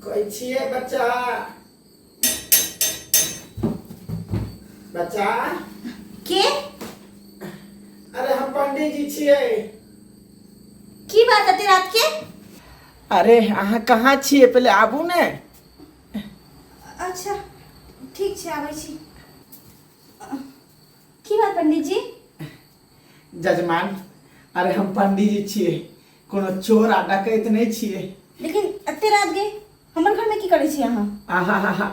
कहै छियै बच्चा बच्चा के अरे हम पंडित जी छियै की बात अते रात के अरे अहाँ कहाँ छियै पहिले आबू ने अच्छा ठीक छै आबै छी की बात पंडित जी जजमान अरे हम पंडित जी छियै कोनो चोर आ डकैत नहि छियै लेकिन एते रात गए हमर घर में की करै छी अहाँ आहा हा हा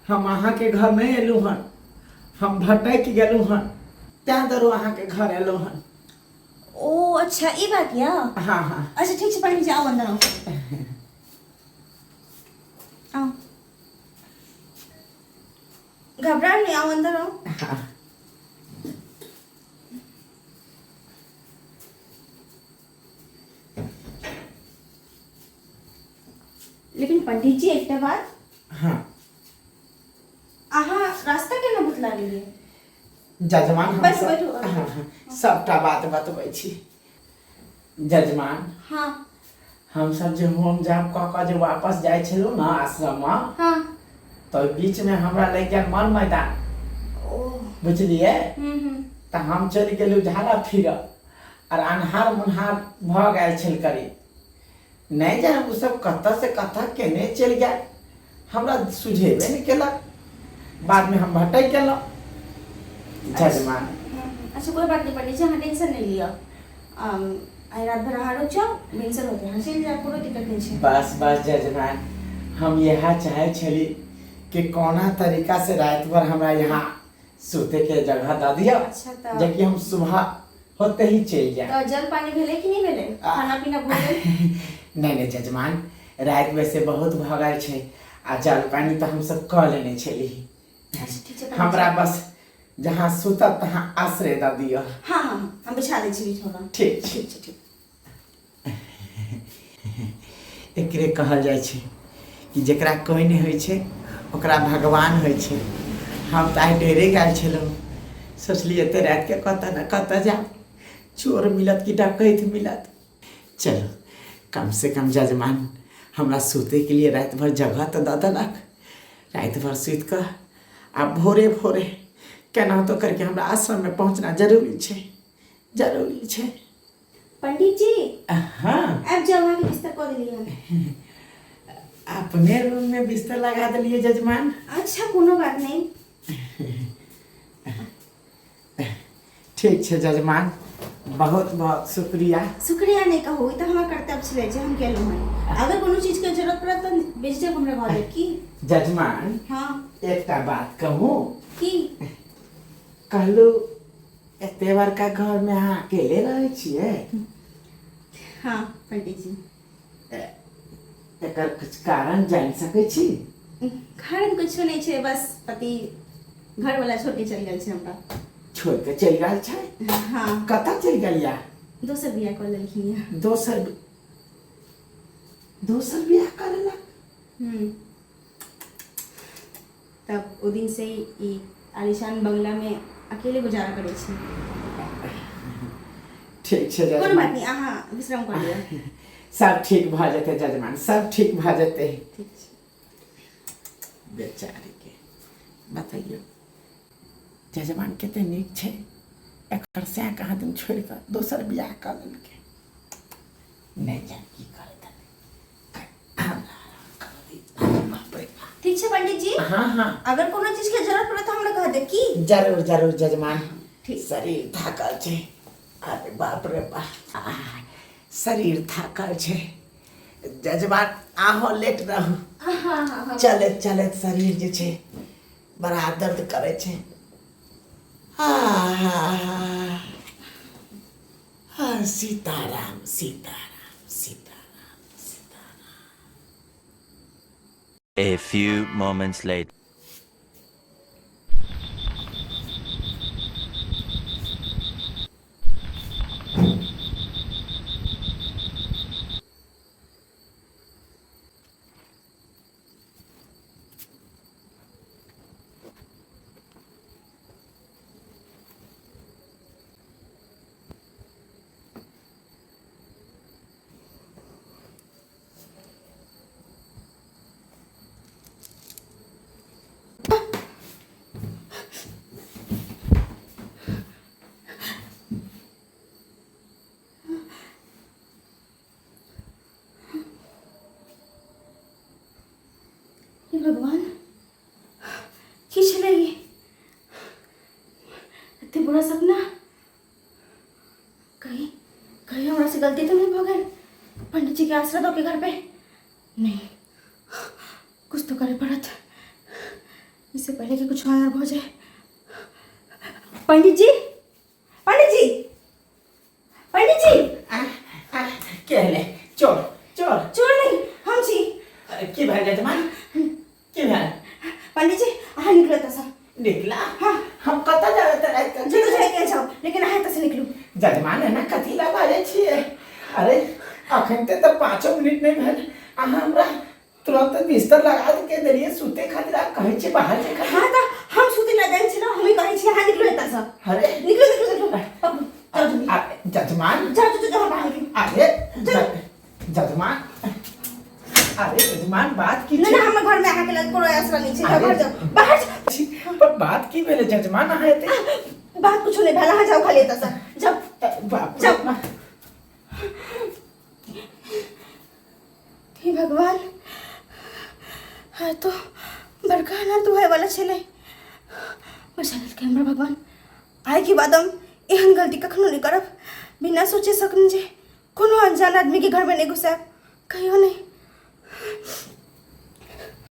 हम अहाँके घर नहि एलहुँ हन हम भटकि गेलहुँ हन तैं दरो अहाँके घर एलहुँ हन ओ अच्छा ई बात या हाँ हाँ अच्छा ठीक छै पंडित जी आउ अंदर आउ आउ घबराउ नहीं आओ अंदर आओ हाँ लेकिन पंडित जी एकटा बात हाँ अहाँ रास्ता केना भुतला गेलियै जजमान हम बैठू, सब बैठू। हाँ हाँ सबटा बात बतबै छी जजमान हाँ हम सब जे होम जाप कऽ कऽ जे वापस जाइ छलहुँ ने आश्रममे हाँ तऽ बीचमे हमरा लागि गेल मन मैदान ओ बुझलियै हम्म हम्म तऽ हम चलि गेलहुँ झाड़ा फिरऽ आर अन्हार मुन्हार भऽ गेल छल करीब नहि जाने ओ सब कतऽ से कतऽ केने चलि गेल हमरा सुझेबे नहि केलक बादमे हम भटकि गेलहुँ जजमान अच्छा कोई बात नहीं पंडित जी अहाँ टेंशन नहीं लिअ आइ रात भर अहाँ रुक जाउ भिनसर होते अहाँ चलि जायब कोनो दिक्कत नहीं छै बस बस जजमान हम इएह चाहै छली कि कोना तरीका से राति भर हमरा यहाँ सुते के जगह दऽ दिअ अच्छा तऽ जेकि हम सुबह होते ही चलि जाए तऽ जल पानी भेलै कि नहि भेलै खाना पीना भऽ गेल नहि नहि जजमान राति वैसे बहुत भऽ गेल छै आ जल पानी तऽ हमसब कऽ लेने छली अच्छा ठीक छै पंडित हमरा जी। बस जहाँ सुतब तहाँ आश्रय दऽ दिअ हाँ हाँ हाँ, हम बिछा दै छी बिछौना ठीक छै ठीक छै ठीक एकरे कहल जाइ छै कि जकरा कोइ नहि होइ छै ओकरा भगवान होइ छै हम तऽ आइ डेरे गेल छलहुँ सोचलियै एते रातिके कतऽ ने कतऽ जायब चोर मिलत कि डकैत मिलत चलो कम से कम जजमान हमरा सुतैके लिए राति भर जगह तऽ दऽ देलक राति भर सुति कऽ आ भोरे भोरे केनाहितो करके हमरा आश्रममे पहुँचना जरूरी छै जरूरी छै पंडित जी हाँ आबि जाउ अहाँके बिस्तर कऽ देलियै हन अपने रूम में बिस्तर लगा दिलिए जजमान अच्छा कोनो बात नहीं ठीक छै जजमान बहुत बहुत शुक्रिया शुक्रिया नहीं कहू ई तऽ हमर कर्तव्य छलै जे हम केलहुँ हन अगर कोनो चीजके जरूरत पड़त तऽ बेझिझक हमरा भऽ जायत की जजमान हाँ एकटा बात कहू की कहलू एते बड़का घर में अहाँ अकेले रहै छियै हाँ पंडित जी एकर किछु कारण जानि सकै छी कारण कुछो नहीं छै बस पति घर वाला छोड़ के चल गेल छै हमरा छोड़ के चलि गेल छै हाँ कतऽ चलि गेल या दोसर बियाह कऽ लेलखिन या दोसर दोसर बियाह कऽ लेलक हम्म तब ओ दिन से ही ई आलीशान बंगला में अकेले गुजारा करै छी ठीक छै कोनो जजमान बात नहीं अहाँ विश्राम कर लिअ सब ठीक भऽ जेतै जजमान सब ठीक भऽ जेतै ठीक छै बेचारी के बतैयौ जजमान कते नीक छै एकर सएह कहाँ दिन छोड़ि कऽ दोसर बियाह कऽ लेलकै नहि जान की करैत हेतै। हमरा बाप रे बाप। ठीक छै पंडित जी हाँ हाँ अगर कोनो चीज के जरूरत पड़े तो हमरा कह दे की जरूर जरूर जजमान ठीक। शरीर थाकल छै अरे बाप रे बाप आह, शरीर थाकल छै जजमान अहाँ लेट रहू हाँ हाँ हाँ चलैत चलैत शरीर जे छै बड़ा दर्द करै छै आह, आह, Sitaram Sitaram Sitaram Sitaram A few moments later. भगवान, की छलै ई? एते बुरा सपना। कहीं कहीं हमरा से गलती तो नहीं भऽ गेल पंडित जी के आसरा दऽ के घर पे? नहीं, कुछ तो करे पड़त इससे पहले कि कुछ और भऽ जाए। पंडित जी, पंडित जी, पंडित जी। आ, आ, के हेलै? चोर, चोर? चोर नहीं, हम छी। अरे, की भेल जजमान? की भेल? पंडित जी, अहाँ निकलो एतऽसँ। निकला? हाँ। हम कतऽ जाबै तऽ राति कऽ? जतऽ जाइके जाउ, लेकिन अहाँ एतऽसँ निकलू। जजमान, एना कथी लए बाजै छियै? अरे, अखन तऽ 5 मिनट नहि भेल, अहाँ हमरा तुरंत बिस्तर लगा के देलियै सुते खातिर आ कहै छियै बाहर जाय खातिर। हाँ, तऽ हम सुते लए जाइ छी ने, हम ही कहै छी, अहाँ निकलू एतऽसँ। अरे। निकलू, निकलू, निकलू, पकड़ू, जाउ जल्दी। आ, जजमान। जाउ, जाउ, जाउ, बाहर निकलू। अरे जजमान, अरे जजमान, बात की नहि, छै? नहि, हमर घरमे अहाँके लग कोनो आसरा नहि छै। अरे। घर जाउ, बाहर जाउ। पर बात की भेलै जजमान? अहाँ एते बात कुछो नहि भेल, अहाँ जाउ खाली एतऽसँ, जाउ। बाप रे। जाउ। हे भगवान, हाँ तो बड़का अनर्थ होए वाला छलै। बचा लेलकै हमरा भगवान। आइ के बाद हम एहन गलती कखनो नहि करब। बिना सोचे सकने जे कोनो अनजान आदमीके घरमे नहि घुसायब, कहियो नहि।